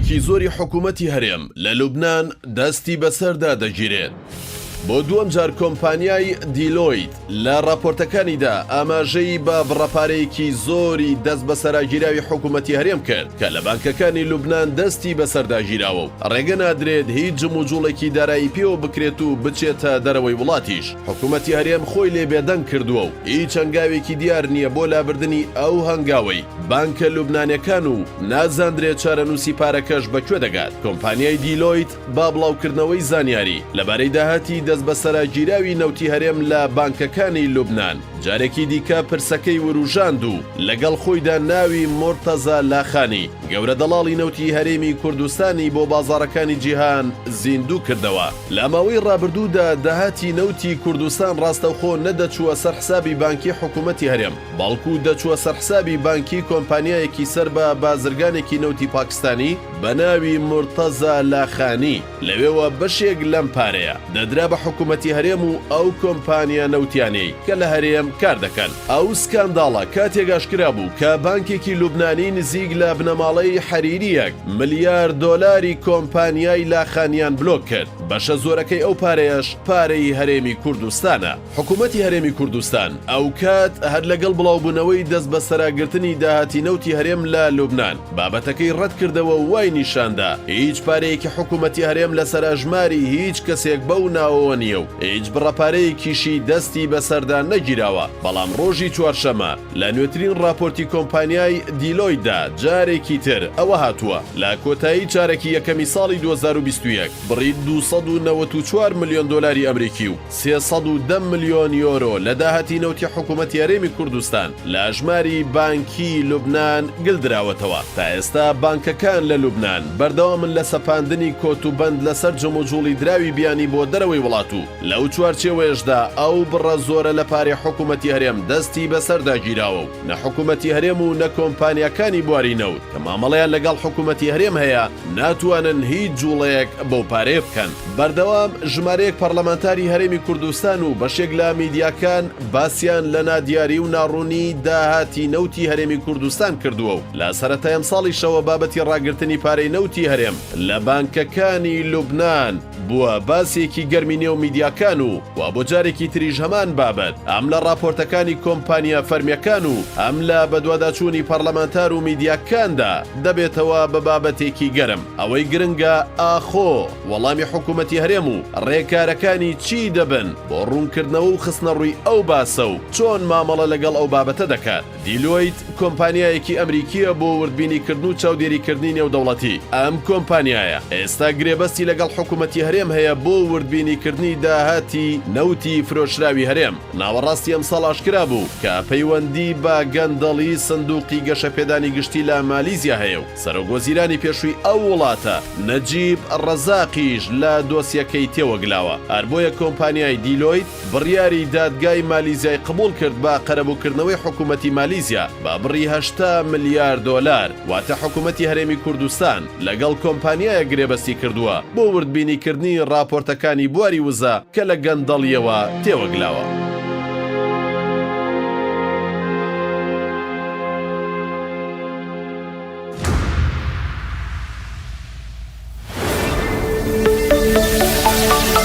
بڕێکی زۆری حکوومەتی هەرێم لە لوبنان دەستی بەسەردا دەگیرێت. بۆ دووەم جار کۆمپانیای دیلۆیت لە ڕاپۆرتەکانیدا ئاماژەی بە بڕە پارەیەکی زۆری دەست بەسەراگیراوی حکوومەتی هەرێم کرد کە لە بانکەکانی لوبنان دەستی بەسەردا گیراوە و ڕێگە نادرێت هیچ جموجوڵێکی دارایی پێوە بکرێت و بچێتە دەرەوەی وڵاتیش. حکوومەتی هەرێم خۆی لێ بێدەنگ کردووە و هیچ هەنگاوێکی دیار نییە بۆ لابردنی ئەو هەنگاوەی بانکە لوبنانیەکان و نازاندرێت چارەنووسی پارەکەش بە کوێ دەگات. کۆمپانیای دیلۆیت بە بڵاوکردنەوەی زانیاری لەبارەی داهاتی دەستبەسەراگیراوی نەوتی هەرێم لە بانکەکانی لوبنان، جارێکی دیکە پرسەکەی وروژاند و لەگەڵ خۆیدا ناوی مورتەزا لاخانی، گەورە دەڵاڵی نەوتی هەرێمی کوردستانی بۆ بازاڕەکانی جیهان زیندوو کردەوە. لە ماوەی ڕابردوودا داهاتی نەوتی کوردستان ڕاستەوخۆ نەدەچووە سەر حسابی بانکی حکوومەتی هەرێم، بەڵکو دەچووە سەر حسابی بانکی کۆمپانیایەکی سەر بە بازرگانێکی نەوتی پاکستانی بە ناوی مورتەزا لاخانی، لەوێوە بەشێک لەم پارەیە دەدرا بە حکوومەتی هەرێم و ئەو کۆمپانیا نەوتیانەی کە لە هەرێم کار دەکەن. ئەو سکانداڵە کاتێک ئاشکرا بوو کە بانکێکی لوبنانی نزیک لە بنەماڵەی حەریری یەک ملیار دۆلاری کۆمپانیای لاخانیان بلۆک کرد، بەشە زۆرەکەی ئەو پارەیەش پارەی هەرێمی کوردستانە. حکومەتی هەرێمی کوردستان ئەوکات هەر لەگەڵ بڵاوبوونەوەی دەستبەسەراگرتنی داهاتی نەوتی هەرێم لە لوبنان، بابەتەکەی ڕەتکردەوە و وای نیشاندا هیچ پارەیەکی حکومەتی هەرێم لەسەر ئەژماری هیچ کەسێک بەو ناوەوە نییە و هیچ بڕە پارەیەکیشی دەستی بەسەردا نەگیراوە، بەڵام ڕۆژی چوارشەممە لە نوێترین ڕاپۆرتی کۆمپانیای دیلۆیتدا جارێکی تر ئەوە هاتووە لە کۆتایی چارەکی یەکەمی ساڵی 2021 بڕی 294 ملیۆن دۆلاری ئەمریکی و 310 ملیۆن یۆرۆ لە داهاتی نەوتی حکوومەتی هەرێمی کوردستان لە ئەژماری بانکیی لوبنان گلدراوەتەوە. تا ئێستا بانکەکان لە لوبنان بەردەوامن لە سەپاندنی کۆتوبەند لەسەر جموجوڵی دراوی بیانی بۆ دەرەوەی وڵات و لەو چوارچێوەیەشدا ئەو بڕە زۆرە لە پارەی حکوومەتی هەرێم دەستی بەسەردا گیراوە و نە حکوومەتی هەرێم و نە کۆمپانیاکانی بواری نەوت کە مامەڵەیان لەگەڵ حکوومەتی هەرێم هەیە ناتوانن هیچ جوڵەیەک بەو پارەیە بکەن. بەردەوام ژمارەیەک پەڕلەمانتاری هەرێمی کوردستان و بەشێک لە میدیاکان باسیان لە نادیاری و ناڕوونی داهاتی نەوتی هەرێمی کوردستان کردووە و لە سەرەتای ئەمساڵیشەوە بابەتی ڕاگرتنی پارەی نەوتی هەرێم لە بانکەکانی لوبنان بووە باسێکی گەرمی نێو میدیاکان و وا بۆ جارێکی تریش هەمان بابەت هەم لە ڕاپۆرتەکانی کۆمپانیا فەرمیەکان و هەم لە بەدواداچوونی پەڕلەمانتار و میدیاکاندا دەبێتەوە بە بابەتێکی گەرم. ئەوەی گرنگە ئاخۆ وەڵامی حکومەتی هەرێم و ڕێکارەکانی چی دەبن بۆ ڕوونکردنەوە و خستنەڕووی ئەو باسە و چۆن مامەڵە لەگەڵ ئەو بابەتە دەکات. دیلۆیت کۆمپانیایەکی ئەمریکییە بۆ وردبینیکردن و چاودێریکردنی نێودەوڵەتی، ئەم کۆمپانیایە ئێستا گرێبەستی لەگەڵ حکومەتی هەرێم هەیە بۆ وردبینیکردنی داهاتی نەوتی فرۆشراوی هەرێم. ناوەڕاستی ئەمساڵ ئاشکرا بوو کە پەیوەندی بە گەندەڵی سندوقی گەشەپێدانی گشتی لە مالیزیا هەیە و سەرۆکوەزیرانی پێشووی ئەو وڵاتە نەجیب ڕەزاقیش لە دۆسیەکەی تێوەگلاوە. هەر بۆیە کۆمپانیای دیلۆیت بڕیاری دادگای مالیزیای قبوڵ کرد بە قەرەبووکردنەوەی حکومەتی مالیزیا بە بڕی 80 ملیار دۆلار، واتە حکومەتی هەرێمی کوردستان لەگەڵ کۆمپانیایەک گرێبەستی کردووە بۆ وردبینیکردنی ڕاپۆرتەکانی بواری وزە کە لە گەندەڵییەوە تێوەگلاوە.